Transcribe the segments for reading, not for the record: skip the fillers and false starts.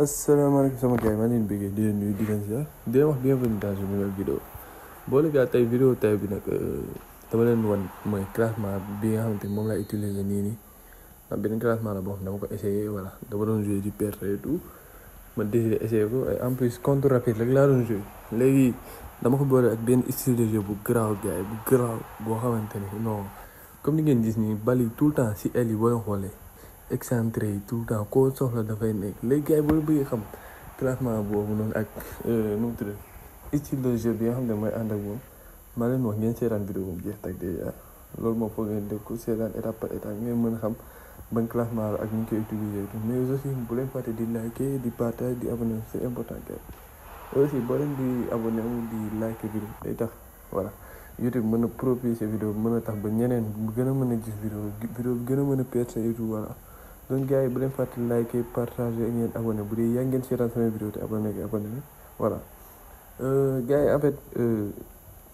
asalaamaaleykum sama gars yi maa leen bëggee di leen nuyu di leen ziar di leen wax bienvenue dans une nouvelle vidéo boole gaa tey vidéo tey bi nag dama leen wan mooy classement bi nga xamante ni moom laa utiliser nii ndax benn classement la boo xam ne dama ko essayé voilà dama doon jouer di perdre et tout ma décidé essayé ko et en plus contre rapide rek laa doon jouer léegi dama ko boole ak benn style de jeu bu garaaw gars yi bu garaaw boo xamante ni non comme ni ngeen gis nii bali tout le temps si aile yi boo leen xoolee excentré yi tout le temps koo soxla dafay nekk léegi gars yi boo bëggee xam classement boobu noonu ak nu mu tudd style de jeu bi nga xam ne mooy ànd ak moom maa leen wax ngeen seetaan vidéo bu jeex tag déjà loolu moo foog ngeen dégg ko seetaan étape par étape ngeen mën a xam ban classement la ak ñu koy utiliser mais aussi bu leen fàtte di liker di partage di abonné c'est important gars aussi boo leen di abonné wu di like vidéo day tax voilà YouTube mën a propulser vidéo mën a tax ba ñeneen bu gën a mën a gis vidéo bi gën a mën a percer et tout voilà donc gars yi bu leen fàtte liker partager ak ngeen abonné bu dee yaa ngeen seetaan sama vidéo te abonné voilà gars yi en fait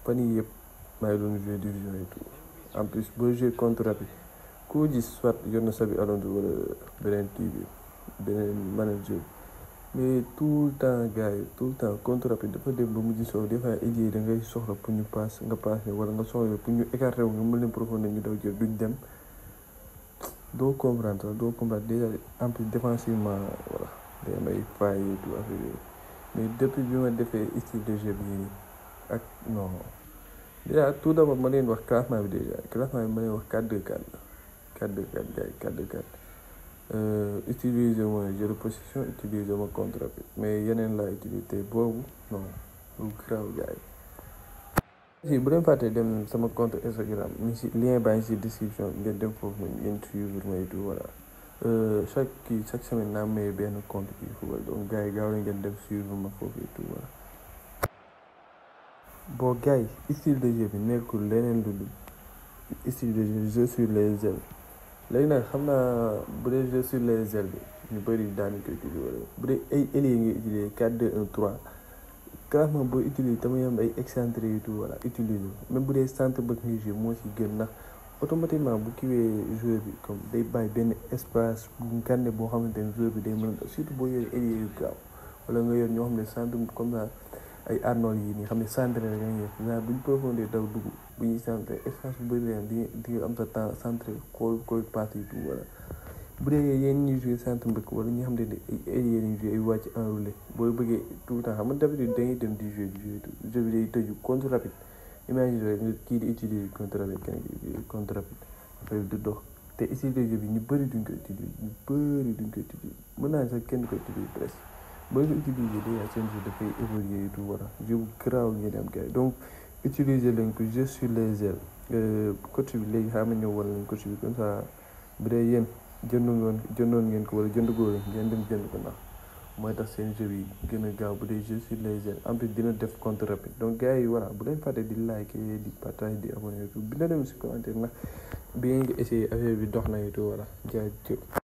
fan yii yëpp maa ngi doon jouer division et tout en plus boo jouer contre rapide koo gis soit yor na sabi alondu wala beneen kii bi beneen manager mais tout le temps gars yi tout le temps contre rapide dafa dem ba mujj soow des fois ailier da ngay soxla pour ñu passe nga passe wala nga soxla pour ñu écarter wu nga mën leen profondeur ñu daw jël duñ dem doo comprendre déjà en plus défensivement voilà day am ay failles et tout affaire yooyu mais depuis bi ma defee style de jeu bii nii ak non déjà tout d'abord ma leen wax classement bi ma leen wax 4-2-4 la 4-2-4 gars yi 4-2-4 utiliser mooy jeu de possession utiliser ma contre rapide mais yeneen laa utiliser boobu non lu grave gars yi si bu leen fàtte dem sama compte Instagram mi si lien baa ngi si description ngeen dem foofu noonu ngeen suivre ma et tout voilà chaque semaine naa may benn compte bi football donc gars yi gaaw la ngeen dem suivre ma foofu et tout voilà bon gars yi style de jeu bi nekkul leneen lu dul style de jeu sur les ailes léegi nag xam naa bu dee jeu sur les ailes bi ñu bëri daanu ko utiliser wala bu dee ay ailier ngay utiliser 4-2-1-3 classement boo utiliser tamit am ay excentré et tout voilà utiliser même bu dee centre back ngay jouer moo ci gën ndax automatiquement bu kiwee joueur bi comme day bàyyi benn espace bu ngande boo xamante ne joueur bi day mën a surtout boo yoree ailier yu gaaw wala nga yor ñoo xam ne centre comme ça ay Arnold yi nii xam ne centre rek nga ñëw genre buñ profondeur daw dugg bu ñuy centre espace bu bëri leen di nga am sa temps centre koy passe et tout voilà bu dee yéen ñuy jouer centre mbëkk wala ñi xam ne ay ailier ñuy jouer ay wàcc enroulé boo bëggee tout le temps xam nga d'habitude dañuy dem di jouer jeu bi day tëju contre rapide imagine rek kii di utiliser contre rapide kenn ki contre rapide affaire bi du dox te style de jeu bi ñu bëri duñ ko utiliser mën naa sax kenn ko utiliser presque boo ko utiliser déjà seen jeu dafay évoluer et tout voilà jeu bu garaaw ngeen am gars donc utiliser leen ko jeu sur les ailes coach bi léegi xam nga ñëw wala leen coach bi comme ça bu dee yéen jëndoon ngeen ko wala jënd góor ngeen dem jënd ko ndax mooy tax seen jeu yi gën a gaaw bu dee jeu sur les ailes en plus dina def contre rapide donc gars yi voilà bu leen fàtte di liker di partager di abonner et tout bi na dem si commentaire ndax bi ngeen ngi essayer affaire bi dox na et tout voilà jaajëf